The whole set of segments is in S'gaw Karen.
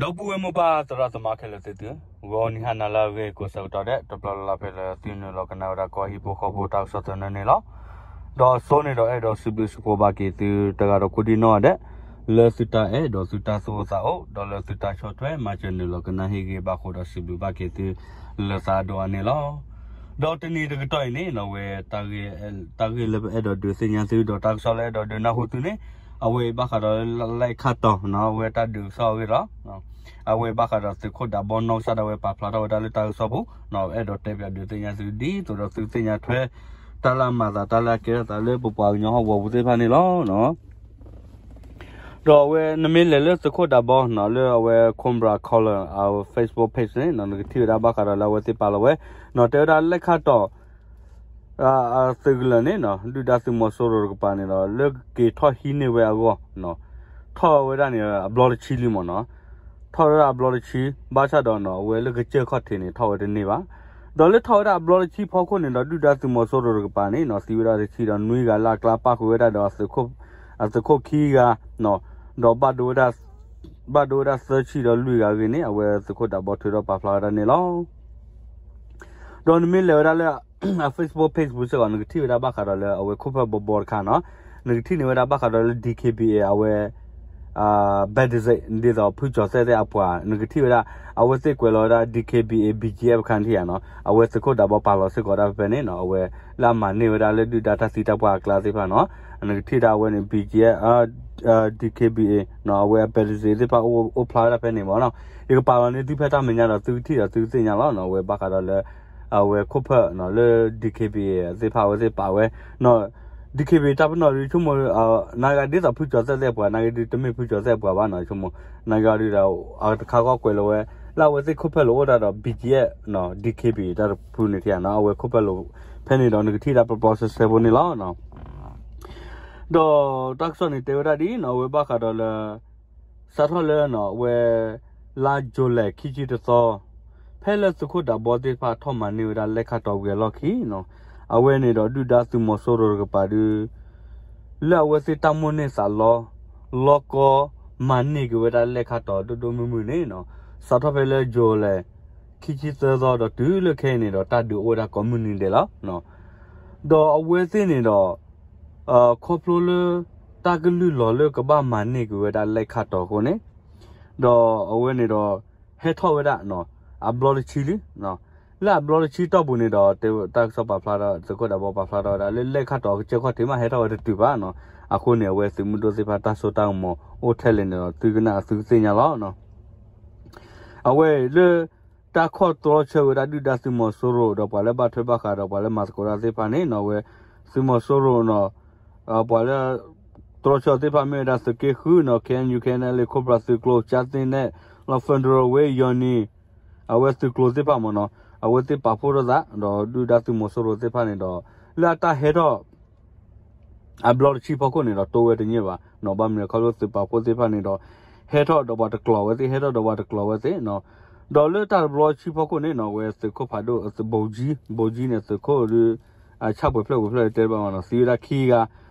ဒီပုၢ်ဝဲၢ်မိၢ်ပၢ်သရၣ်သမါခဲလၢာ်သ့ၣ်သုဧၢ, ဂီၤနံၤဟါနၤလၢအဂ့ၤကိးဆၢကတီၢ်ဒဲး တဘျီလၢ်လၢ်ဖဲလၢသုနုာ်လီၤကနၣ်ဝဲဒၣ်ကီၢ်ဟံၣ်ဖိဃီဖိတၢ်ကစီၣ်သနၢၣ်န့ၣ်လီၤ. ဒီးစိန့ၣ်ဒီးအဲၣ်ဒိးစံးဘျုးစံးဖှိၣ်ဘၣ်က့ၤသုတဂၤဒီးကိးဒံၣ်နီၣ်ဒဲး လၢသုတၢ်အဲၣ်ဒီးသုတၢ်သူၣ်အိၣ်သးအိၣ် ဒီးလၢသုတၢ်ဆီၣ်ထွဲမၤစၢၤနုာ်လီၤကနၣ်ဟ့ၣ်ဂံၢ်ဘၣ်ဃိဒီးစံးဘျုးဘၣ်က့ၤသုလၢသးအဒိၣ်အါန့ၣ်လီၤ. ဒီးတနံၤတကတီၢ်အံၤန့ၣ် အဝဲ တၢ်ဂ့ၢ်လၢပအဲၣ်ဒိးဒုးသ့ၣ်ညါသု ဒီးတၢ်ကစီၣ်လၢအဲၣ်ဒိးဒုးနၢ်ဟူသုန့ၣ် အဝဲအံၤဘၣ်ဃးဒီးလၢ လဲၣ်ခၣ်တီၤ အဝဲတၢ်ဒုးကစီၣ်အဂ့ၢ်လီၤ. အဝဲအံၤဘၣ်ဃးဒီးသုးခိၣ်ဒးဘီနီၢ်ကစၢ်ဒၣ်ဝဲပာ်ဖျါထီၣ်ဝဲဒၣ်လၢတၢ်ကစီၣ်ပူၤ အဲၣ်ဒိးတဲပၠးဒုးသ့ၣ်ညါသု ဒ်သိးဒီးသုသ့ၣ်ညါထွဲ တၢ်လၢအမၤသး တၢ်လၢအကဲထီၣ်သးလၢပပှၤကညီဟီၣ်ကဝီၤပူၤသ့ၣ်တဖၣ်န့ၣ်လီၤ. ဒီးအဝဲနမ့ၢ်လဲၤလၢသုးခိၣ်ဒးဘီ လၢအဝဲ Cobra Collar အ Facebook page န့ၣ် နကထံၣ်ဝဲဒၣ်ဘၣ်ဃးဒီးလၢအဝဲသ့ၣ်ပာ်လီၤဝဲ တဲဝဲဒၣ်လဲၣ်ခၣ်တီၤ အသုးကလၢၤန့ၣ် ဒုၣ်ဒါသုးမီၤစိရိၤတကပၤန့ၣ်ဒီး လၢကက့ၤထီၣ်ဟံးန့ၢ်ဝဲအဂီၢ် ထီၣ်ဝဲဒၣ်န့ၣ် အဘျီတဆံလံမ့ၢ်နီၤ. ထီၣ်ဝဲဒၣ်အဘျီတဆံ ဘၣ်ဆၣ်ဒီးနီၤ အဝဲလၢကစၢၢ်ခီၣ်ထံးန့ၣ် ထီၣ်ဝဲတန့ၢ်ဘၣ်. ဒီးလၢထီၣ်ဝဲဒၣ်အဘျီတဆံဖီခိၣ်န့ၣ်ဒီး ဒုၣ်ဒါသုးမီၤစိရိၤတကပၤန့ၣ်နီၤ သံဝဲဒၣ်တဆံဒီးနွံဂၤလၢအကျါပၣ်ဃုာ်ဝဲဒၣ်ဒီး အသုးခိၣ်ခံဂၤ ဒီး ဘၣ်ဒိဝဲဒၣ်သၢဆံဒီးလွံၢ်ဂၤအဂ့ၢ်န့ၣ် အဝဲသုးခိၣ်ဒးဘီထုးထီၣ်ပာ်ဖျါဝဲဒၣ်န့ၣ်လီၤ. ဒီးနမ့ၢ်လဲၤဝဲဒၣ်လၢ အ Facebook page ပူၤစ့ၢ်ကီး နကထံၣ်ဝဲဒၣ်ဘၣ်ဃးဒီးလၢအဝဲခိၣ်ဖၢၣ်ဘီဘီတခါနီၤ, နကထံၣ်န့ၢ်ဝဲဒၣ်ဘၣ်ဃးဒီးလၢ D K B A အဝဲ ဘဲးဒစ့း ဒ်သိးဖုကၠီၤသဲၣ်သ့ၣ်အပှၤ နကထံၣ်ဝဲဒၣ် အဝဲသ့ၣ်ကွဲးလီၤဝဲဒၣ် D K B A B G F အခါထံၣ်ဧါနီၤ, အဝဲသုးခိၣ်ဒးဘီပာ်လီၤစ့ၢ်ကီးဒၣ်ဖဲဖဲန့ၣ်နီၤ, အဝဲလၢအမၤန့ၢ်ဝဲဒၣ်လၢဒုၣ်ဒါတၢ်သံတၢ်ပှၢ်အကျါသ့ၣ်တဖၣ်နီၤ, နကထံၣ်ဒၣ်အဝဲန့ၣ် B G F D K B A နီၤ, အဝဲအ ဘဲးဒစ့း သ့ၣ်တဖၣ်အိၣ်ဖျါဝဲဒၣ်ဖဲန့ၣ်မ့ၢ်နီၤ, ယကပာ်လီၤန့ၢ်သုဖဲတၢ်မဲာ်ညါဒီးသုကထံၣ်ဒီးသုကသ့ၣ်ညါလီၤနီၤ, အဝဲဘၣ်ဃးဒီးလၢ အဝဲခိၣ်ဖၢၣ်နီၤ လၢ D K B A သ့ၣ်တဖၣ်အဝဲသ့ၣ်ပာ်ဝဲနီၤ, D K B A တၢ်ပနီၣ်ဒုးဆိကမိၣ် နာ်ဂ့ၤဒ်သိးဖုကၠီၤသဲၣ်သ့ၣ်အပှၤ နာ်ဂ့ၤဒုးတမ့ၢ်ဖုကၠီၤသဲၣ်အပှၤဘၣ်နီၤ, ဆိကမိၣ် နာ်ဂ့ၤဒုးဒီး အတခါဃီကွဲးလီၤဝဲ လၢအဝဲသ့ၣ်ခိၣ်ဖၢၣ်လိာ်အိၣ်တၢ်ဒီး B G F နီၤ D K B A တၢ်တဖုန့ၣ်ထံၣ်ဧါနီၤ, အဝဲခိၣ်ဖၢၣ်လိာ်ဖဲန့ၣ်ဒီး နကထံၣ်ဒၣ်ပျီပျီဆှဲဆှဲဖိန့ၣ်လီၤ. ဒီးတၢ်ကစီၣ်န့ၣ်တဲဝဲဒၣ်ဒ်နီၤ အဝဲဘၣ်ဃးဒီးလၢ စးထီၣ်လၢနီၤ အဝဲ လါယူၤလံ ခံဆံတသီ ဖဲလၢသုးခိၣ်ဒးဘီသ့ၣ်တဖၣ်ထီၣ်မၤန့ၢ်ဝဲဒၣ်လဲၣ်ခၣ်တီၤဝံၤအလီၢ်ခံနီၤ, အဝဲန့ၣ်ဒီးဒုၣ်ဒါသုးမီၤစိရိၤတကပၤဒုး လၢအဝဲသ့ၣ်တၢ်မိၣ်န့ၢ်သးလီ လီကီ မၤန့ၢ်က့ၤဝဲဒၣ်လဲၣ်ခၣ်တီၤဒိၣ်ဒိၣ်မုၢ်မုၢ်န့ၣ်နီၤ, စးထီၣ်ဖဲလၢယူၤလံ ခံဆံသၢသီဒီးတုၤလၢခဲအံၤန့ၣ်ဒီး တၢ်ဒုးအိၣ်ဝဲဒၣ်ကိးမုၢ်နံၤဒဲးလီၤ. ဒီးအဝဲသ့ၣ်န့ၣ်ဒီး ခီဖျိလၢ တၢ်ကလုၢ်လီၤလၢကဘၣ်မၤန့ၢ်က့ၤဝဲဒၣ်လဲၣ်ခၣ်တီၤအဃိန့ၣ်, ဒီးအဝဲန့ၣ်ဒီး ဟဲထီၣ်ဝဲဒၣ် အဘျီတဆံလံ, လၢအဘျီတဆံတီၢ်ပူၤန့ၣ်ဒီး တၢ်ကစီၣ်ပာ်ဖျါဒီး သုးခိၣ်ဒးဘီပာ်ဖျါထီၣ်ဝဲဒၣ် လၢလဲၣ်ခၣ်တီၤကစၢၢ်ခီၣ်ထံးမးဟဲထီၣ်ဝဲတတုၤဘၣ်နီၤ, အဃိန့ၣ် အဝဲသုးမုၢ်ဒိၣ်သ့ၣ်တဖၣ်တၢ်စိတၢ်ကမီၤအိၣ်ထဲလဲၣ်န့ၣ်ဒီး သုကနၣ်သုကသ့ၣ်ညါလီၤ. အဝဲလၢ တၢ်ခီၣ်တြီဆၢဝဲဒၣ်ဒုၣ်ဒါသုးမီၤစိရိၤဒီးပှၤလၢဘၣ်ထွဲဘၣ်ဃးဒီးပှၤလၢမၤသကိးတၢ်သ့ၣ်တဖၣ်န့ၣ်နီၤ, အဝဲ သုးမီၤစိရိၤနီၤ, ပှၤလၢ တြီဆၢသ့ၣ်တဖၣ်မ့ၢ်ဝဲဒၣ်သုးက့ဃုနီၤ, K N U K N L A Cobra သုးကျိၤ ကၠါသ့နဲၣ် လီၤ Federal Wave ယီၤနံၤ အဝဲသုးကျိၤသ့ၣ်တဖၣ်မ့ၢ်နီၤ, အဝဲသ့ၣ်ပာ်ဖှိၣ်ထီၣ်သး ဒီးဒုၣ်ဒါသုးမီၤစိရိၤသ့ၣ်တဖၣ်န့ၣ်ဒီး လၢအတၢ်ဟဲထီၣ် အဘျီတဆံဖီခိၣ်န့ၣ်ဒီး တိဝဲတန့ၢ်ဘၣ်နီၤ, ဘၣ်မနုၤလဲၣ် ခီဖျိသုးပာ်ဖှိၣ်သ့ၣ်တဖၣ်န့ၣ်ဒီး ဟဲထီၣ်ဒီးပှၤတကျိၤဝဲသ့ၣ် ဟဲထီၣ်ဒီးပှၤတကျိၤဝဲသ့ၣ်နီၤ, ဒီးလၢတၢ်တဘျီတဆံဖီခိၣ်န့ၣ်နီၤ အဝဲသုးခိၣ်ဖးဒိၣ် ဘိးကၠံ ဘိးကၠံန့ၣ် သုးခိၣ်ဒုး ဆၣ်ပှဲၤဖျၢၣ်ပှဲၤဖျၢၣ်တဲဘၣ်မ့ၢ်နီၤ, သံဝဲဒၣ်ခံဂၤ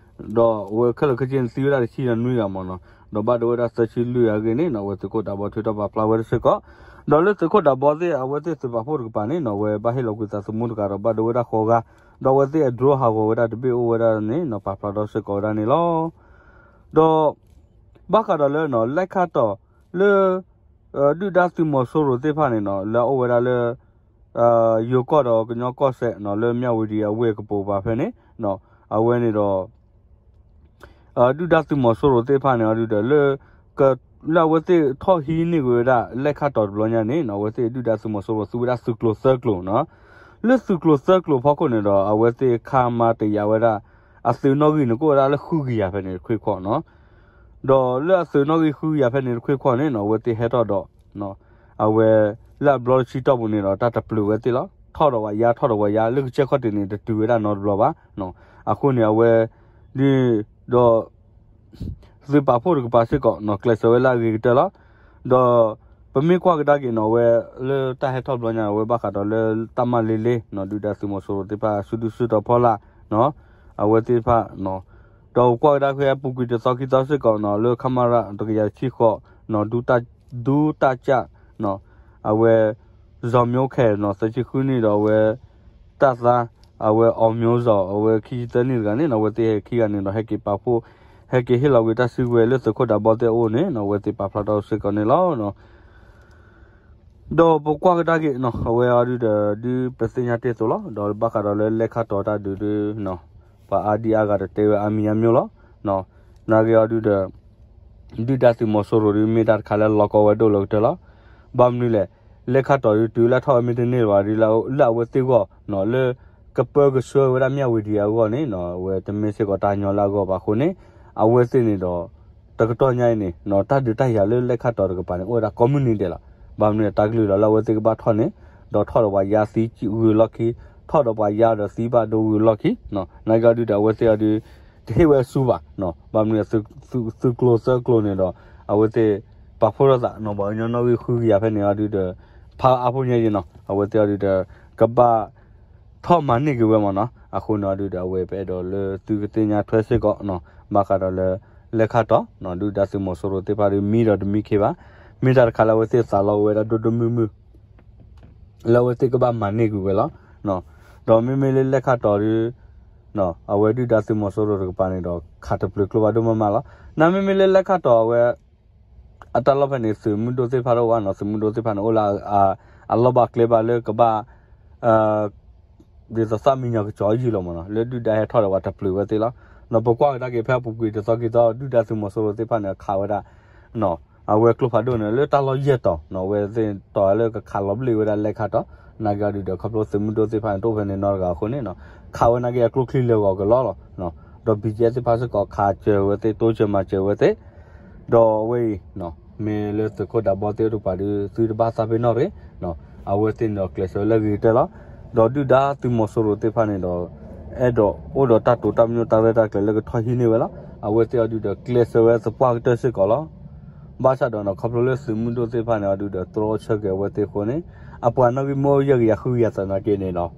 ဒီးအဝဲခဲလၢာ်ခဲဆ့န့ၣ် သံဝဲဒၣ်တဆံဒီးနွံဂၤမ့ၢ်နီၤ, ဒီးဘၣ်ဒိဝဲဒၣ်သၢဆံလွံၢ်ဂၤအဂ့ၢ်န့ၣ်နီၤ, အဝဲသုးခိၣ်ဒးဘီထုးထီၣ်ပာ်ဖျါဝဲတစ့ၢ်ကီး, ဒီးလၢသုးခိၣ်ဒးဘီသ့ၣ် အဝဲသ့ၣ်သုးပာ်ဖှိၣ်တကပၤန့ၣ်နီၤ, အဝဲဘၣ်ဟ့ၣ်လီၤကွံာ်သးသမူတဂၤဒီးဘၣ်ဒိဝဲဒၣ်ဃိးဂၤ, ဒီးအဝဲသ့ၣ်အ drone ဟးဂီၤဝဲဒၣ်တဘ့ၣ်အိၣ်ဝဲဒၣ်န့ၣ်နီၤ, ပာ်ဖျါထီၣ်စ့ၢ်ကီးဝဲဒၣ်န့ၣ်လီၤ. ဒီး ဘၣ်ဃးဒီးလၢနီၤ လဲၣ်ခၣ်တီၤ လၢ ဒုၣ်ဒါသုးမီၤစိရိၤသ့ၣ်တဖၣ်န့ၣ်နီၤ လၢအအိၣ်ဝဲဒၣ်လၢ ယိၤကီၢ်ဒီးကညီကီၢ်စဲၣ်နီၤ လၢမၠၣ်ဝတံၤအဝ့ၢ်ကပိာ်ပၤဖဲန့ၣ် အဝဲန့ၣ်ဒီး ဒုၣ်ဒါသုးမီၤစိရိၤသ့ၣ်တဖၣ်န့ၣ် ဒုၣ်ဒါလၢ လၢအဝဲသ့ၣ်ထီၣ်ဟံးန့ၢ်က့ၤဝဲဒၣ် လဲၣ်ခၣ်တီၤတဘျီညါန့ၣ်နီၤ အဝဲသ့ၣ်ဒုၣ်ဒါသုးမီၤစိရိၤသူဝဲဒၣ်သုးကျိၤသၢကျိၤနီၤ, လၢသုးကျိၤသၢကျိၤဖီခိၣ်န့ၣ်ဒီး အဝဲသ့ၣ်ခါမၤတယာ်ဝဲဒၣ် အသုးနီၣ်ဂံၢ်န့ၣ်ကအိၣ်ဝဲဒၣ်လၢဃုကယၤဖဲန့ၣ်တခွ့ခီနီၤ, ဒီးလၢအသုးနီၣ်ဂံၢ်ဃုကယၤဖဲန့ၣ်တခွ့ခီန့ၣ်နီၤ အဝဲသ့ၣ်ဟဲထီၣ်ဒီး အဝဲ လၢအဘျီတဆံတီၢ်ပူၤန့ၣ်ဒီး တၢ်တပျုာ်ဝဲသ့ၣ်လီၤ. ထီၣ်ဒီးပှၤယါ ထီၣ်ဒီးပှၤယါ လၢကစၢၢ်ခီၣ်ထံးန့ၣ် တတုၤဝဲဒၣ်နီတဘျီဘၣ်. အဃိန့ၣ် အဝဲ ဒီး သုးပာ်ဖှိၣ်တကပၤစ့ၢ်ကီးနီၤ ကျဲးစၢးဝဲလၢအဂ့ၤကတၢၢ်လီၤ. ဒီး ပမ့ၢ်ကွၢ်ကဒါက့ၤနီၤ အဝဲ လၢတၢ်ဟဲထီၣ်ဘျီညါ အဝဲဘၣ်ဃးဒီးလၢ တပ်မ လေးလေး နီၤ ဒုၣ်ဒါသုးမီၤစိရိၤသ့ၣ်တဖၣ် စုဒုၣ်စုတီၤဖီလာ် အဝဲသ့ၣ်တဖၣ် ဒီးကွၢ်ကဒါက့ၤအပူၤကွံာ်တသီခံသီစ့ၢ်ကီးနီၤ လၢ ခမရ တကယၤတဆံဃိးနီၤ ဒူတၢ် ဒူတၢ်ကၢ် အဝဲ စီၤမၠိခဲၣ်နီၤ သၢဆံဃုနံၣ်ဒီးအဝဲ တၢ်သါ အဝဲအီၣ်မၠိစီၤ အဝဲခံဆံသၢနံၣ်တဂၤန့ၣ်နီၤ အဝဲသ့ၣ်ဟဲခံဂၤန့ၣ်ဒီး ဟဲက့ၤပာ်ဖှိၣ် ဟဲက့ၤဟ့ၣ်လီၤကွံာ်တၢ်စုကဝဲၤလၢသုးခိၣ်ဒးဘီသ့ၣ်အအိၣ်န့ၣ်နီၤ အဝဲသ့ၣ်ပာ်ဖျါထီၣ်စ့ၢ်ကီးန့ၣ်လီၤ. ဒီးပကွၢ်ကဒါက့ၤနီၤ အဝဲအီၤဒုဒီး ဒ်ပသ့ၣ်ညါတ့ၢ်အသိးလီၤ. ဒီးဘၣ်ဃးဒီးလၢလဲၤခါတီၤတၢ်ဒုးဒုနီၤ ပှၤအါဒံအါဂၤတတဲဝဲအါမံၤအါမျိၤလီၤ. နာ်က့အီၤဒုဒီး ဒုၣ်ဒါသုးမီၤစိရိၤဒုမ့ၢ်တၢ်တခါလၢလီၤကီဝဲဒိၣ်လၢကတၢၢ်လီၤ. ဘၣ်မနုၤလဲၣ် လဲၤခါတီၤဒုတုၤလၢထီၣ်ဝဲမ့ၢ်တန့ၢ်ဘၣ်ဒုလၢအဝဲသ့ၣ်အဂီၢ်နီၤ လၢ ကပၢကဆှၢဝဲဒၣ်မၠၣ်ဝံၤဒံးအဂီၢ်န့ၣ်နီၤ အဝဲတမ့ၢ်စ့ၢ်ကီးတၢ်ညီလၢအဂီၢ်ဘၣ်အဃိန့ၣ် အဝဲသ့ၣ်န့ၣ်ဒီး တကတီၢ်ညါအံၤန့ၣ်နီၤ တၢ်ဒုးတၢ်ယၤလၢလဲၤခါတီၤတကပၤန့ၣ် အိၣ်ဝဲဒၣ်ကိးမုၢ်နံၤဒဲးလီၤ. ဘၣ်မနုၤလဲၣ် တၢ်ကလုၢ်ဒီးလၢအဝဲသ့ၣ်ကဘၣ်ထီၣ်န့ၣ် ဒီးထီၣ်ဒီးပှၤယါသံဂုာ်လီၢ်ခံ ထီၣ်ဒီးပှၤယါဒီးသံဘၣ်ဒိဂုာ်လီၢ်ခံ နာ်က့အီၤဒုဒီး အဝဲသ့ၣ်အီၤဒု တဟ့ၣ်ဝဲဆူဘၣ်နီၤ ဘၣ်မနုၤလဲၣ် သုးကျိၤသၢကျိၤန့ၣ်ဒီး အဝဲသ့ၣ် ပာ်ဖှိၣ်ထီၣ်သးနီၤ ပှၤကညီနီၣ်ဂံၢ်ဃုကယၤဖဲန့ၣ်အီၤဒုဒီး ဖးအါဖိညါအံၤနီၤ အဝဲသ့ၣ်အီၤဒုဒီး ကဘၣ် ထီၣ်မၤန့ၢ်က့ၤဝဲမ့ၢ်နီၤ အဃိန့ၣ်အီၤဒုဒီး အဝဲပအဲၣ်ဒိးလၢသုကသ့ၣ်ညါထွဲစ့ၢ်ကီးနီၤ ဘၣ်ဃးဒီးလၢ လဲၤခါတီၤနီၤ ဒုၣ်ဒါသုးမီၤစိရိၤသ့ၣ်တဖၣ်ဒု မံဒီးတမံခ့ဘၣ် မ့ၢ်တၢ်တခါလၢအဝဲသ့ၣ်သးလီဝဲဒၣ်ဒိၣ်ဒိၣ်မုၢ်မုၢ် လၢအဝဲသ့ၣ်ကဘၣ်မၤန့ၢ်ကွံာ်ဝဲလီၤ. ဒီးမ့မ့ၢ်လၢလဲၤခါတီၤဒု အဝဲဒုၣ်ဒါသုးမီၤစိရိၤတကပၤန့ၣ်ဒီး ခးတပျုာ်ကျိဖးဒိၣ်မးမးလီၤ. နမ့မ့ၢ်လၢလဲၤခါတီၤအဝဲ အတၢ်လီၢ်ဖဲန့ၣ် သုးမုၢ်ဒိၣ်သ့ၣ်တဖၣ်တအိၣ်ဘၣ်နီၤ သုးမုၢ်ဒိၣ်သ့ၣ်တဖၣ်န့ၣ် အိၣ်လၢ အလီၢ်ဘၣ်ကျဲဘၣ်လၢကဘၣ် ဒ်သိးသၣ်မံညီၤကစီၤယုၢ်လီၤမ့ၢ်နီၤ လၢဒုၣ်ဒါဟဲထီၣ်ဒီးပှၤတပျုာ်ဝဲသ့ၣ်လီၤ. ဒီးပကွၢ်ကဒါက့ၤဖဲအပူၤကွံာ်တသီခံသီ ဒုၣ်ဒါသုးမီၤစိရိၤသ့ၣ်တဖၣ်န့ၣ် ခးဝဲဒၣ် အဝဲကျိဖးဒိၣ်န့ၣ် လၢတၢ်လီၢ်ယဲၢ်တီၤနီၤ အဝဲသ့ၣ်တီၤလၢကခးလီၤဘျ့ၣ်ဝဲဒၣ်လဲၤခါတီၤ နာ်က့အီၤဒုဒီး ခီဖျိသုးမုၢ်ဒိၣ်သ့ၣ်တဖၣ်န့ၣ် တအိၣ်ဖဲန့ၣ်နီတဂၤအဃိန့ၣ်နီၤ ခးဝဲနာ်က့အကျိချံလၢာ်ဂီၤကလီလီၤ. ဒီး ဘီကၠဲၣ် သ့ၣ်တဖၣ်စ့ၢ်ကီး ခးစၢၤဝဲသ့ၣ် တိစၢၤမၤစၢၤဝဲသ့ၣ် ဒီးအဝဲအံၤ မ့ၢ်လၢသုးခိၣ်ဒးဘီသ့ၣ်တကပၤဒု သုတဘၣ်သးပ့ၤနီၣ်ရ့ၣ် အဝဲသ့ၣ်န့ၣ်ဒီးကျဲးစၢးလၢဂ့ၤကတၢၢ်လီၤ. ဒီးဒုၣ်ဒါသုးမီၤစိရိၤသ့ၣ်တဖၣ်န့ၣ်ဒီး အဲၣ်ဒိးအိၣ်ဒီးတၢ်တိာ်တၢ်ပညိၣ်တၢ်ရဲၣ်တၢ်ကျဲၤလၢကထီၣ်ဟံးန့ၢ်ဝဲလီၤ. အဝဲသ့ၣ်အီၤဒုဒီးကျဲးစၢးဝဲသပှၢ်ကတၢၢ်စ့ၢ်ကီးလီၤ. ဘၣ်ဆၣ်ဒီးနီၤ ခီဖျိလၢသုးမုၢ်ဒိၣ်သ့ၣ်တဖၣ်န့ၣ်အီၤဒုဒီး တြီဆၢက့ၤအဝဲသ့ၣ်အဃိန့ၣ် အပှၤနီၣ်ဂံၢ်မိၢ်ယဲၢ်ကယၤဃုကယၤသးနာ်က့န့ၣ်ဒီး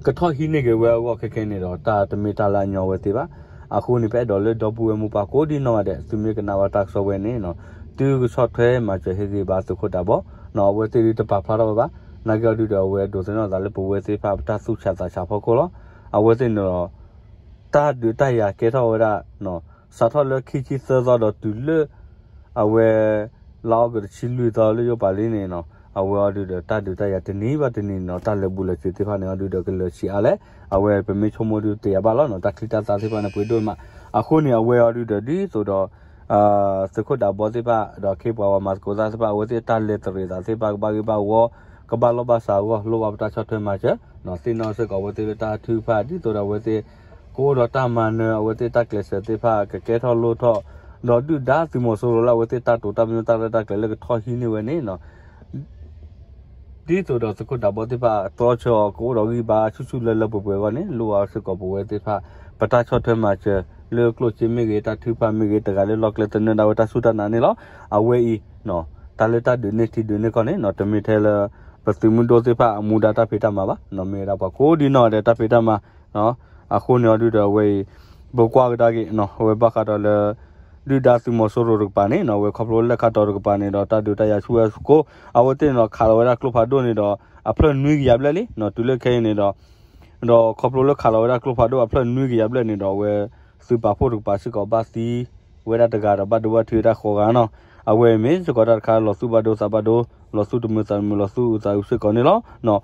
ကထီၣ်ဟံးန့ၢ်က့ၤဝဲအဂီၢ်ခဲခဲန့ၣ်ဒီး တၢ်တမ့ၢ်တၢ်လၢအညီဝဲသ့ၣ်ဘၣ်. အဃိန့ၣ် ပအဲၣ်ဒိးလၢဒီပုၢ်ဝဲၢ်မိၢ်ပၢ်ကိးဒံနီၢ်ဂၤဒဲး သုမ့ၢ်ကနၣ်ဘၣ်တၢ်ကစီၣ်ဝဲန့ၣ် သုကဆီၣ်ထွဲမၤစၢၤဟ့ၣ်ဂံၢ်ဘါသုးခိၣ်ဒးဘီနီၤ အဝဲသ့ၣ်ဒုတပာ်ဖျါထီၣ်ဝဲဘၣ်. နာ်က့အီၤဒုဒီး အဝဲဒိးသန့ၤအသးလၢပဝဲသ့ၣ်တဖၣ်ပတၢ်သူၣ်ဆးသးဆးအဖီခိၣ်လီၤ. အဝဲသ့ၣ်န့ၣ်ဒီး တၢ်ဒုးတၢ်ယၤကဲထီၣ်ဝဲဒၣ် စးထီၣ်လၢခံဆံသၢသီဒီးတုၤလၢ အဝဲ လါအီကူးတဆံလွံၢ်သီလၢယိၤပာ်လံန့ၣ်နီၤ အဝဲအီၤဒုဒီးတၢ်ဒုးတၢ်ယၤတနံၤဘၣ်တနံၤန့ၣ်နီၤ တၢ်လၢာ်ဘူၣ်လၢာ်စ့ၤသ့ၣ်တဖၣ်န့ၣ်အီၤဒုဒီးကလၢာ်ဆံးအါလဲၣ် အဝဲပမ့ၢ်ဆိကမိၣ်ဒုတယာ်ဘၣ်လီၤနီၤ တၢ်ချံတၢ်သၣ်သ့ၣ်တဖၣ်န့ၣ်ပှ့ၤဒိၣ်မး. အဃိန့ၣ် အဝဲအီၤဒုဒီးဒ်သိးဒီး သုးခိၣ်ဒးဘီသ့ၣ်တဖၣ် ဒီးခ့ပှၤဝဲမၤသကိးတၢ်သ့ၣ်တဖၣ် အဝဲသ့ၣ်တၢ်လဲၤတရံးသးသ့ၣ်တဖၣ် ကဘၣ်ဂ့ၤဘၣ်ဝီ ကဘၣ်လိၣ်ဘၣ်စးအဂီၢ် လိၣ်ဘၣ်ပတၢ်ဆီၣ်ထွဲမၤစၢၤ သ့ၣ်နီၣ်စ့ၢ်ကီးအဝဲသ့ၣ်လၢတၢ်ထုကဖၣ် ဒ်သိးဒီးအဝဲသ့ၣ် ကအိၣ်ဒီးတၢ်မၤနၢၤ အဝဲသ့ၣ်တၢ်ကျဲးစၢးသ့ၣ်တဖၣ် ကကဲထီၣ်လိၣ်ထီၣ် ဒီးဒုၣ်ဒါသုးမီၤစိရိၤလၢအဝဲသ့ၣ်တၢ်တိာ်တၢ်ပညိၣ်တၢ်ရဲၣ်တၢ်ကျဲၤလၢကထီၣ်ဟံးန့ၢ်ဝဲန့ၣ်နီၤ ဒ်သိးဒီးသုးခိၣ်ဒးဘီသ့ၣ်တဖၣ် တြီဆၢအီၤကအိၣ်ဒီးဂံၢ်ဘါဆူၣ်ဆူၣ်လၢလၢပှဲၤပှဲၤအဂီၢ်န့ၣ် လိၣ်ဘၣ်စ့ၢ်ကီးပဝဲသ့ၣ်တဖၣ် ပတၢ်ဆီၣ်ထွဲမၤစၢၤ လၢကျိၣ်စ့မ့ၢ်ဂ့ၤ တၢ်ထုကဖၣ်မ့ၢ်ဂ့ၤ တဂၤလၢလီၢ်ကျဲသနၢၣ်ဒၣ်ဝဲတၢ်စူၢ်တၢ်နာ်န့ၣ်လီၤ. အဝဲအံၤ တၢ်လၢတၢ်ဒုးန့ၢ်ထံဒုးန့ၢ်ကီၢ်န့ၣ်နီၤ တမ့ၢ်ထဲလၢ ပသုးမုၢ်ဒိၣ်သ့ၣ်တဖၣ်အမူဒါတၢ်ဖံးတၢ်မၤဘၣ်နီၤ မ့ၢ်ဝဲဒၣ်ပှၤကိးဒံနီၢ်ဂၤဒဲးတၢ်ဖံးတၢ်မၤ အဃိန့ၣ်အီၤဒုဒီးအဝဲအံၤ ပကွၢ်ကဒါက့ၤနီၤ အဝဲဘၣ်ဃးဒီးလၢ ဒုၣ်ဒါသုးမီၤစိရိၤတကပၤန့ၣ်နီၤ အဝဲခီဖျိလဲၤခါတီၤတကပၤန့ၣ်ဒီး တၢ်ဒုးတၢ်ယၤဆူၣ်ဝဲကိး အဝဲသ့ၣ်န့ၣ်ဒီး ခးလီၤဝဲဒၣ်ကျိဖးဒိၣ်န့ၣ်ဒီး အဖျၢၣ်နွံကယၤဘျဲၣ်လံနီၤ တုၤလၢခဲအံၤန့ၣ်ဒီး ဒီးခီဖျိလၢခးလီၤဝဲဒၣ်ကျိဖးဒိၣ်အဖျၢၣ်နွံကယၤဘျဲၣ်န့ၣ်ဒီး အဝဲ သုးပာ်ဖှိၣ်တကပၤစ့ၢ်ကီးဘၣ်သံ ဝဲဒၣ်တဂၤဒီးဘၣ်ဒိဘၣ်ထံးဝဲဒၣ်ဃိးဂၤနီၤ အဝဲမ့ၢ်စ့ၢ်ကီးတၢ်တခါလီၤသူၣ်ဘၣ်ဒိသးဘၣ်ဒိ လီၤသူၣ်တမုာ်သးတမုာ်လီၤသူၣ်အုးသးအုးစ့ၢ်ကီးန့ၣ်လီၤ.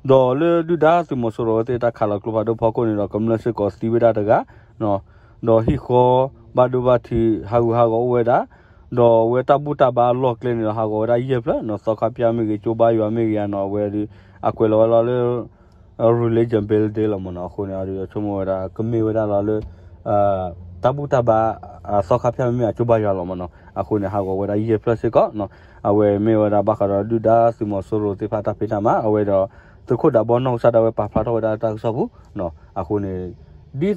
ဒီးလၢဒုၣ်ဒါသုးမီၤစိရိၤအဝဲသ့ၣ်တၢ်ခးလီၤကျိဖးဒိၣ်ဖီခိၣ်န့ၣ်ဒီး ကမျၢၢ်စ့ၢ်ကီးသံဝဲဒၣ်တဂၤ ဒီးဟံၣ်ဃီဘၣ်ဒိဘၣ်ထံးဟးဂူာ်ဟးဂီၤအိၣ်ဝဲဒၣ် ဒီးအဝဲတၢ်ဘူၣ်တၢ်ဘါအလီၢ်ကျဲန့ၣ်ဒီး ဟးဂီၤဝဲဒၣ်ယဲၢ်ဖျၢၣ်နီၤ သီခါဖၠၣ်မ့ၢ်ဂ့ၤ ကၠိဘါယွၤမ့ၢ်ဂ့ၤဧါနီၤ အဝဲဒုး အကွဲးလီၤဝဲလီၤလၢ religion building လီၤမ့ၢ်နီၤ အဃိန့ၣ် အဒုးဆိကမိၣ်ဝဲဒၣ် ကမ့ၢ်ဝဲဒၣ်လီၤလၢ တၢ်ဘူၣ်တၢ်ဘါ သီခါဖၠၣ်မ့မ့ၢ်အကၠိဘါယွၤလီၤမ့ၢ်နီၤ အဃိန့ၣ် ဟးဂီၤဝဲဒၣ်ယဲၢ်ဖျၢၣ်စ့ၢ်ကီးနီၤ အဝဲမ့ၢ်ဝဲဒၣ်ဘၣ်ဃးဒီးဒုၣ်ဒါသုးမီၤစိရိၤသ့ၣ်တဖၣ်တၢ်ဖံးတၢ်မၤ အဝဲဒီး သုးခိၣ်ဒးဘီနီၢ်ကစၢ်ဒၣ်ဝဲပာ်ဖျါထီၣ်ဝဲဒၣ်တၢ်ကစီၣ်ပူၤနီၤ အဃိန့ၣ် ဒ်သိးဒီး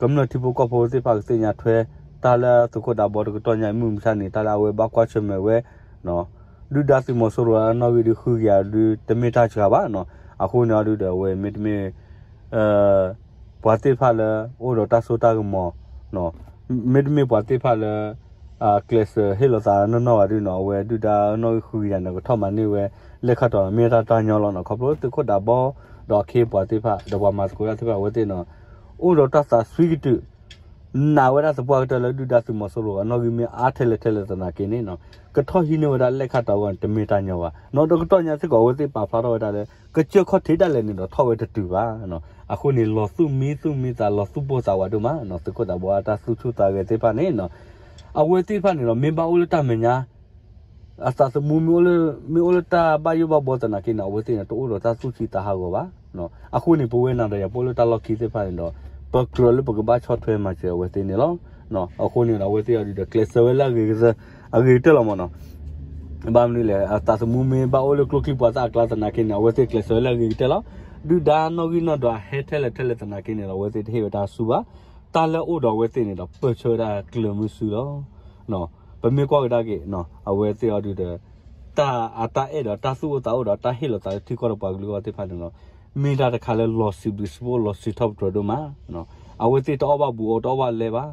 ကမျၢၢ်ထံဖိကီၢ်ဖိသ့ၣ်တဖၣ်ကသ့ၣ်ညါထွဲ တၢ်လၢသုးခိၣ်ဒးဘီတကတီၢ်ညါအံၤမုၢ်မဆါန့ၣ် တၢ်လၢအဝဲဘၣ်ကွၢ်ဆၢၣ်မဲာ်ဝဲ ဒုၣ်ဒါသုးမီၤစိရိၤအနီၣ်ဂံၢ်ဒုးဃုကယၤဒုး တမ့ၢ်တၢ်စှၤဘၣ်နီၤ အဃိန့ၣ်အီၤဒုးဒီး အဝဲမ့တမ့ၢ် ပှၤသ့ၣ်တဖၣ်လၢ အိၣ်ဒီးတၢ်စိတၢ်ကမီၤ မ့တမ့ၢ်ပှၤသ့ၣ်တဖၣ်လၢ ကျဲးစၢးဟ့ၣ်လီၤသးနီၢ်နီၢ်ဘၣ်ဒုနီၤ, အဝဲဒုၣ်ဒါနီၣ်ဂံၢ်ဃုကယၤန့ၣ် ကထီၣ်မၤန့ၢ်ဝဲ လဲၣ်ခၣ်တီၤန့ၣ် မ့ၢ်တၢ်တၢ်ညီလီၤနီၤ. ခီဖျိသုးခိၣ်ဒးဘီ ဒီးအခ့အပှၤသ့ၣ်တဖၣ် ဒီးပှၤမၤသကိးတၢ်သ့ၣ်တဖၣ် အဝဲသ့ၣ်နီၤ အိၣ်ဒီးတၢ်သးစွံကတုာ် နာ်ဝဲဒၣ်သပှၢ်ကတၢၢ်လၢဒုၣ်ဒါသုးမီၤစိရိၤအနီၣ်ဂံၢ်မ့ၢ်အါထဲလဲၣ်ထဲလဲၣ်သနာ်က့န့ၣ်နီၤ, ကထီၣ်ဟံးန့ၢ်ဝဲဒၣ်လဲၣ်ခၣ်တီၤအဂီၢ်န့ၣ် တမ့ၢ်တၢ်ညီဘၣ်နီၤ. ဒီးကတီၢ်ညါစ့ၢ်ကီး အဝဲသ့ၣ်ပာ်ဖျါထီၣ်ဝဲဒၣ်လၢ ကစၢၢ်ခီၣ်ထံးဒၣ်လဲာ်န့ၣ်ဒီးထီၣ်ဝဲတတုၤဘၣ်နီၤ. အဃိန့ၣ် လီၤသူၣ်မံသူၣ်မံသး လီၤသူၣ်ပိၢ်သးဝးဒိၣ်မးနီၤ. သုးခိၣ်ဒးဘီအတၢ်သူၣ်ဆူၣ်သးဂဲၤသ့ၣ်တဖၣ်န့ၣ်နီၤ အဝဲသ့ၣ်တဖၣ်န့ၣ်ဒီး မ့ၢ်ဘၣ်အိၣ်လၢတၢ်မဲာ်ညါ အသးသမူမ့ၢ်အိၣ်လၢ မ့ၢ်အိၣ်လၢတၢ်ဘၣ်ယိၣ်ဘၣ်ဘှီသနာ်က့န့ၣ် အဝဲသ့ၣ်န့ၣ် တအိၣ်ဒီးတၢ်သူၣ်ဆံးသးဟးဂီၤဘၣ်. အဃိန့ၣ် ပဝဲနၤဒီးယၤ ပအိၣ်လၢတၢ်လီၢ်ခံသ့ၣ်တဖၣ်န့ၣ်ဒီး ပကြၢးလၢပကဘၣ်ဆီၣ်ထွဲမၤစၢၤအဝဲသ့ၣ်န့ၣ်လီၤ. အဃိန့ၣ်ဒီး အဝဲသ့ၣ်အံၤဒီး ကျဲးစၢးဝဲလၢအဂ့ၤကတၢၢ်လီၤမးနီၤ. ဘၣ်မနုၤလဲၣ် အသးသမူမ့ၢ်ဘၣ်အိၣ်လၢကျိချံမျိာ်သၣ်အကျါသနာ်က့န့ၣ် အဝဲသ့ၣ်ကျဲးစၢးဝဲလၢအဂ့ၤကတၢၢ်လီၤ. ဒုၣ်ဒါနီၣ်ဂံၢ်နီၣ်ဒွးဟဲထဲလဲၣ်ထဲလဲၣ်သနာ်က့န့ၣ်ဒီး အဝဲသ့ၣ်တဟ့ၣ်ဝဲတၢ်ဆူၣ်ဘၣ်. တၢ်လၢအအိၣ်ဒီးအဝဲသ့ၣ်န့ၣ်ဒီး ပၢၢ်ဆၢဝဲဒၣ်ကျၢၤမုဆူလီၤ. ပမ့ၢ်ကွၢ်ကဒါက့ၤ အဝဲသ့ၣ်အံၤဒုးဒီး တၢ်အတၢ်အဲၣ်ဒီးတၢ်သူၣ်အိၣ်သးအိၣ်ဒီးတၢ်ဟ့ၣ်လီၤသးလၢထံကီၢ်ဒီးပှၤကလုာ်အဂီၢ်သ့ၣ်တဖၣ်န့ၣ်လီၤ. မ့ၢ်တၢ်တခါလၢလီၤစံးဘျုးစံးဖှိၣ် လီၤစံးထီၣ်ပတြၢၤဒိၣ်မး. အဝဲသ့ၣ်တအီၣ်ဘၣ်ဘူးအီၤ တအီၣ်ဘၣ်လဲဘၣ်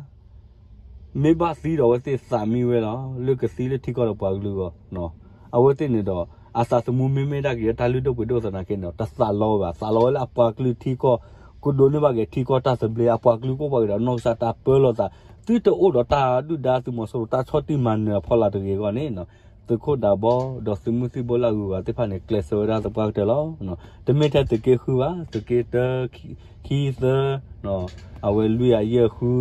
မ့ၢ်ဘၣ်သံဒီးအဝဲသ့ၣ်သးမံဝဲလီၤ လၢကသံလၢထံကီၢ်ဒီးပှၤကလုာ်အဂီၢ်. အဝဲသ့ၣ်န့ၣ်ဒီး အသးသမူမ့မ့ၢ်ဒၣ်က့ၤလၢတၢ်လုၢ်ဒိၣ်ပှ့ၤဒိၣ်သနာ်က့န့ၣ်ဒီး တသးလီဝဲဘၣ်. သးလီဝဲလၢအပှၤကလုာ်ထံကီၢ် ကဒိးန့ၢ်ဘၣ်က့ၤထံကီၢ်တၢ်သဘျ့ အပှၤကလုာ်ကအိၣ်ဘၣ်က့ၤဒီးနီၢ်ကစၢ်တၢ်ပၢလီၤသး သုတအိၣ်ဒီးတၢ်ဒုၣ်ဒါသုးမီၤစိရိၤတၢ်ဆီၣ်တံၢ်မၤနၢၤအဖီလာ်တဂ့ၤအဂီၢ်န့ၣ် သုးခိၣ်ဒးဘီ ဒီးသုးမုၢ်သံၣ်ဘိလၢအဂုၤအဂၤသ့ၣ်တဖၣ်န့ၣ် ကျဲးစၢးဝဲဒၣ်သပှၢ်ကတၢၢ်လီၤ. တမ့ၢ်ထဲသုးက့ဃုဘၣ် သုးက့တၢ ခံသၢ အဝဲလွံၢ်အယဲၢ်ဃု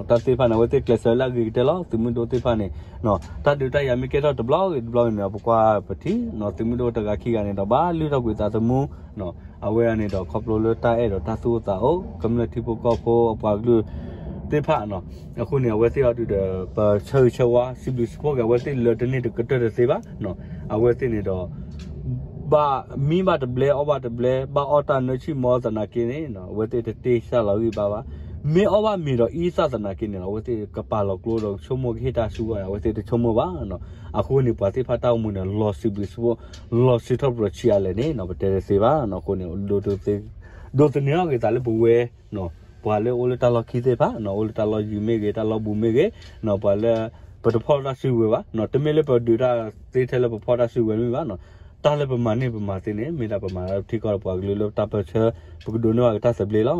တၢ်သ့ၣ်တဖၣ်န့ၣ် အဝဲသ့ၣ်ကျဲးစၢးလၢအဂ့ၤကတၢၢ်လီၤ. သုးမုၢ်ဒိၣ်သ့ၣ်တဖၣ်န့ၣ် တၢ်ဒုးတၢ်ယၤမ့ၢ်ကဲထီၣ်တဘျီဂ့ၤတဘျီဂ့ၤန့ၣ် ပကွၢ်ပထံၣ် သုးမုၢ်ဒိၣ်တဂၤခံဂၤန့ၣ်ဒီး ဘၣ်လုၢ်ထီၣ်ကွံာ်သးသမူ အဝဲအံၤန့ၣ်ဒီး ခီဖျိလၢတၢ်အဲၣ်ဒီးတၢ်သူၣ်အိၣ်သးအိၣ် ကမျၢၢ်ထံဖိကီၢ်ဖိအပှၤကလုာ်သ့ၣ်တဖၣ် အဃိန့ၣ် အဝဲသ့ၣ်အံၤဒုးဒီး ပဆၢဂ့ၤဆၢဝါ စံးဘျုးစံးဖှိၣ်က့ၤ အဝဲသ့ၣ်လၢတန့ၢ်တကတၢၢ်တသ့ဘၣ်. အဝဲသ့ၣ်န့ၣ်ဒီး ဘၣ်မံဘၣ်တဘျဲ အီၣ်ဘၣ်တဘျဲ ဘၣ်အီၣ်တၢ်နၢဆံၣ်မီသနာ်က့န့ၣ် အဝဲသ့ၣ်တတ့ၢ်ဆၣ်လီၤဂံၢ်ဘါဘၣ်. မ့ၢ်အီၣ်ဘၣ်မ့ၤဒီးအံသၣ်သနာ်က့န့ၣ် အဝဲသ့ၣ်ကပာ်လီၤကျိဒီးကဆိကမိၣ်ကဟ့ၣ်တၢ်ဆူၣ်ဂီၢ်န့ၣ် အဝဲသ့ၣ်တဆိကမိၣ်ဘၣ်. အဃိန့ၣ် ပှၤသ့ၣ်တဖၣ်တၢ်အိၣ်မူန့ၣ် လီၤစံးဘျုးစံးဖှိၣ် လီၤစံးထီၣ်ပတြၢၤဆံးအါလဲၣ်န့ၣ် ပတဲတသ့ဘၣ်. အဃိန့ၣ် ဒိးသန့ၤထီၣ်က့ၤသးလၢပဝဲ ပှၤလၢအိၣ်လၢတၢ်လီၢ်ခံသ့ၣ်တဖၣ် အိၣ်လၢတၢ်လီၢ်ယံၤမ့ၢ်ဂ့ၤ တၢ်လီၢ်ဘူးမ့ၢ်ဂ့ၤ ပှၤလၢ ပတဖီၣ်တၢ်စုကဝဲၤဘၣ် တမ့ၢ်လၢပဒုးတၢ်သ့ထဲလၢပဖီၣ်တၢ်စုကဝဲၤမ့ၢ်ဘၣ်. တၢ်လၢပမၤန့ၢ်ပမၤသ့န့ၣ် မ့ၢ်ဒၣ်ပမၤလၢထံကီၢ်ဒီးပှၤကလုာ်လၢတၢ်ပၢၢ်ဆၢ ပကဒိးန့ၢ်ဘၣ်က့ၤတၢ်သဘျ့လီၤ.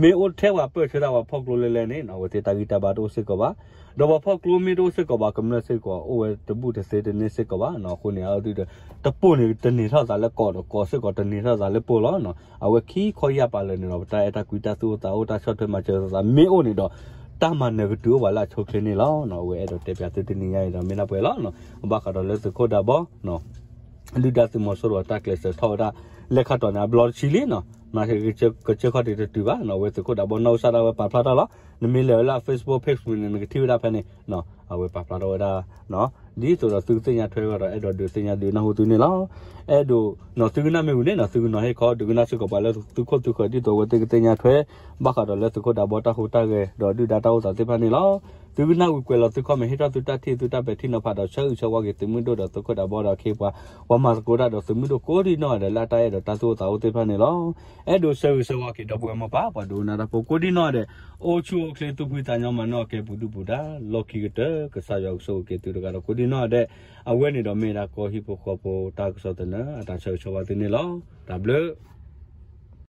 မ့ၢ်အိၣ်ထဲပှၤပၢၢ်ဆၢတၢ်ပှၤဖီၣ်ကျိလဲလဲန့ၣ် အဝဲသ့ၣ်တၢ်ဂံၢ်တၢ်ဘါတအိၣ်စ့ၢ်ကီးဘၣ်. ဒီးပှၤဖီၣ်ကျိမ့ၢ်တအိၣ်စ့ၢ်ကီးဘၣ် ကမျၢၢ်စ့ၢ်ကီး အိၣ်ဝဲတဘူးတသ့တန့ၢ်စ့ၢ်ကီးဘၣ်. အဃိန့ၣ် အဒုးဒီး တပိၢ်န့ၣ် တန့ၢ်ထီၣ်သးလၢကီးဒီးကီးစ့ၢ်ကီး တန့ၢ်ထီၣ်သးလၢပိၢ်လီၤ. အဝဲခံခီယၢ်ပာ်လၢာ်န့ၣ်ဒီး ပတၢ်အဲၣ်တၢ်ကွံတၢ်သူၣ်အိၣ်သးအိၣ်တၢ်ဆီၣ်ထွဲမၤစၢၤသးမ့ၢ်အိၣ်န့ၣ်ဒီး တၢ်မၤနၢၤကတုၤအိၣ်ပှၤလၢအဆိအချ့န့ၣ်လီၤ. အဝဲအဲၣ်ဒိးတဲပၠးသုတနံၤညါအံၤဒီးမ့ၢ်ဒၣ်ပှဲၤလီၤ. ဘၣ်ဃးဒီးလၢသုးခိၣ်ဒးဘီ ဒုၣ်ဒါသုးမီၤစိရိၤအတၢ်ကျဲးစၢးထီၣ်ဝဲဒၣ် လဲၤခါတီၤန့ၣ် အဘျီတဆံလံနီၤ, မ့ၢ်ကစၢၢ်ခီၣ်ထံးတတုၤဘၣ်နီၤ, အဝဲသုးခိၣ်ဒးဘီနီၢ်ကစၢ်ဒၣ်ဝဲပာ်ဖျါထီၣ်လီၤ. နမ့ၢ်လဲၤဝဲလၢအ Facebook page မ့ၢ်န့ၣ် နကထံၣ်ဝဲဒၣ်ဖဲန့ၣ်နီၤ, အဝဲပာ်ဖျါထီၣ်ဝဲဒၣ် ဒ်သိးဒီးသုကသ့ၣ်ညါထွဲဝဲဒီး အဲၣ်ဒိးဒုးသ့ၣ်ညါဒုးနၢ်ဟူသုန့ၣ်လီၤ. အဲၣ်ဒိးနီၤ သုကနၣ်မ့ၢ်ဝံၤန့ၣ်နီၤ သုကနီၤဟ့ၣ်ခီ ဒုးကနၣ်စ့ၢ်ကီးပှၤလၢသုခိၣ်သုဃၢၤ ဒ်သိးအဝဲသ့ၣ်ကသ့ၣ်ညါထွဲ ဘၣ်ဃးဒီးလၢသုးခိၣ်ဒးဘီတၢ်ဟူးတၢ်ဂဲၤ ဒီးဒုၣ်ဒါတၢ်အိၣ်သးသ့ၣ်တဖၣ်န့ၣ်လီၤ. သုကနၣ်ဝံၤကွဲးလီၤသု comment ဟ့ၣ်ထီၣ်သုတၢ်ထံၣ်သုတၢ်ပဲာ်ထံနီၤဖးဒီး ဆၢဂ့ၤဆၢဝါက့ၤသုးမုၢ်ဒိၣ်ဒီးသုးခိၣ်ဒးဘီဒီးအခ့အပှၤ ပှၤမၤသကိးတၢ်ဒီးသုးမုၢ်ဒိၣ်ကိးဒံနီၢ်ဂၤဒဲးလၢအတၢ်အဲၣ်ဒီးတၢ်သူၣ်အိၣ်သးအိၣ်သ့ၣ်တဖၣ်န့ၣ်လီၤ. အဲၣ်ဒိးဆၢဂ့ၤဆၢဝါက့ၤဒီပုၢ်ဝဲၢ်မိၢ်ပၢ် ပှၤဒိကနၣ်တၢ်ဖိကိးဒံနီၢ်ဂၤဒဲး အိၣ်ဆူၣ်အိၣ်ချ့သူၣ်ဖှံသးညီမၤနၢၤအီၤကဲပူၤဒုၣ်ပူၤဒါ လီၢ်ခံကတၢၢ် ကစၢ်ယွၤကဆိၣ်ဂ့ၤက့ၤသုတဂၤဒီးကိးဒံနီၢ်ဂၤဒဲး. အဝဲန့ၣ်ဒီးမ့ၢ်ဒၣ်ကီၢ်ဟံၣ်ဖိဃီဖိတၢ်ကစီၣ်သနၢၣ် အတၢ်ဆၢဂ့ၤဆၢဝါသုန့ၣ်လီၤ. တၢ်ဘျုး